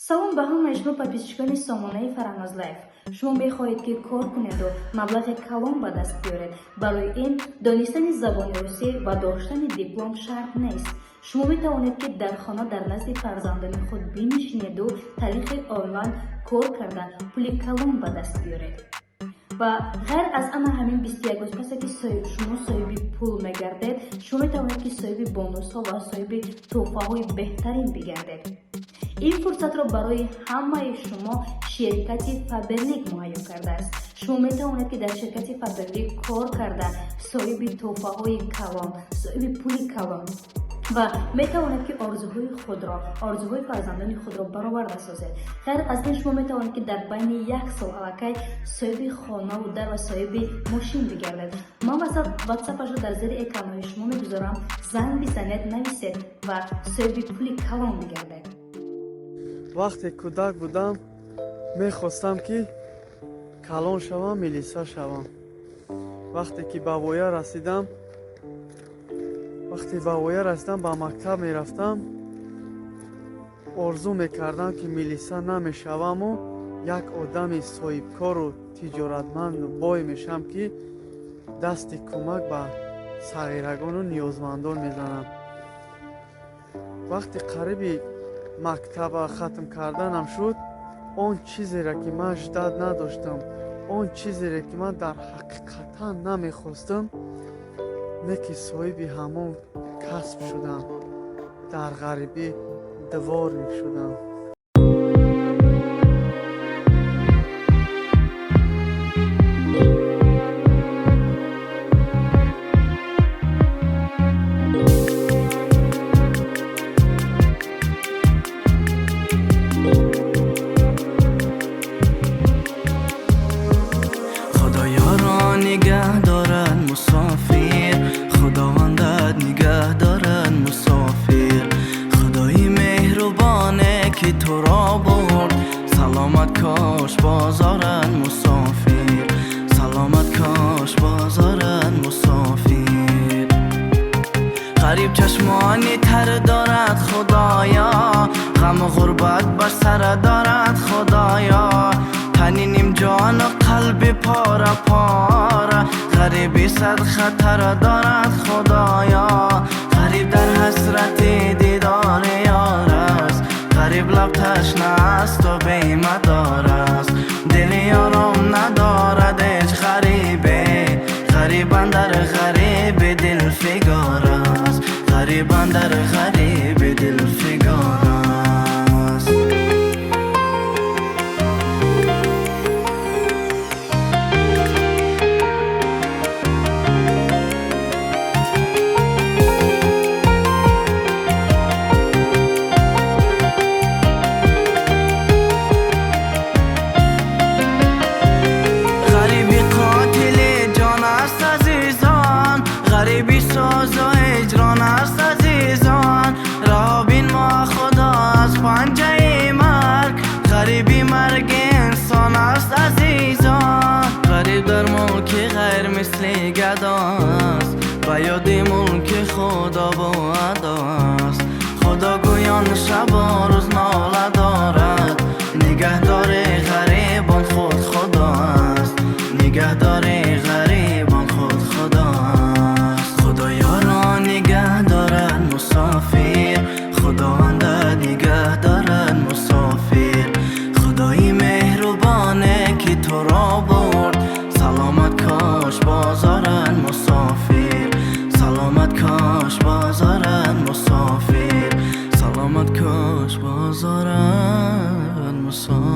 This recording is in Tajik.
Салом ба ҳамаи шумо, подписчикони сомонаи Фараҳноз Лайф. Шумо мехоҳед, ки кор кунеду маблағи калон ба даст биёред. Барои ин донистани забони русӣ ва доштани диплом шарт нест. Шумо метавонед, ки дар хона, дар назди фарзандони худ бинишинеду тариқи онлайн кор карда, пули калон ба даст биёред. Ва ғайр аз ана ҳамин 21 рӯз пасе, ки шумо соҳиби пул мегардед, шумо метавонед, ки соҳиби бонусҳо ва соҳиби тӯҳфаҳои беҳтарин бигардед. Ин фурсатро барои ҳамаи шумо ширкати Фаберлик муҳайё кардааст. Шумо метавонед, ки дар ширкати Фаберлик кор карда, соҳиби тӯҳфаҳои калон, соҳиби пули калон ва метавонед, ки орзуҳои худро, орзуҳои фарзандони худро бароварда созед. Ғайр аз ин, шумо метавонед, ки дар байни як сол аллакай соҳиби хонаву дар ва соҳиби мошин бигардед. Ман ватсапашро дар зери экранҳои шумо мегузорам. Занг бизанед, нависед ва соҳиби пули калон бигардед. Вақте кӯдак будам, мехостам, ки калон шавам, милиса шавам. Вақте ки ба воя расидам, вақте ба воя расидам, ба мактаб мерафтам, орзу мекардам, ки милиса намешаваму як одами соҳибкору тиҷоратманду бой мешавам, ки дасти кӯмак ба сағирагону ниёзмандон мезанам. Вақти қариби мактаба хатм карданам шуд, он чизеро, ки ман ждать надоштам, он чизере, ки ман дар ҳақиқатан намехостам, не ки соҳиби ҳамон касб шудам, дар ғарибӣ дворник шудам. Худо ёро нигаҳ дорад, мусофир, Худовандат нигаҳ дорад, мусофир. Худои меҳрубоне, ки туро бурд, саломат кош бозорад, мусофир, саломат кош бозорад, мусофир. Ғариб чашмони тар дорад, Худоё, ғаму ғурбат бар сар дорад, Худоё. Тани нимҷону қалби пора пора, ғариби сад хатар дорад, Худоё. Ғариб дар ҳасрати дидори ёр аст, ғариб лаб ташна асту бемадор аст. Дили ором надорад ҳеҷ ғарибе, ғариб андар ғариби дилфигор аст, ғариб андар ғариби дилфигор аст. Ғариби қотили ҷон аст, азизон, ғариби сӯзу ҳиҷрон аст, азизон. Раҳо бин мо, Худо, аз панҷаи марг, ғариби марги инсон аст, азизон. Ғариб дар мулки ғайр мисли гадо аст, ба ёди мулки худо бо адо аст. Худо гӯён шабу рӯз нола дорад, нигаҳдори ғарибон худ Худо аст, нигаҳдори ғарибон худ Худо аст. Худо ёро нигаҳ дорад, мусофир, Худовандат нигаҳ дорад, мусофир. Худои меҳрубоне, ки туро бурд, саломат кош бозорад, мусофир, саломат кош бозорад, мусофир, саломат кош бозорад, мусофир.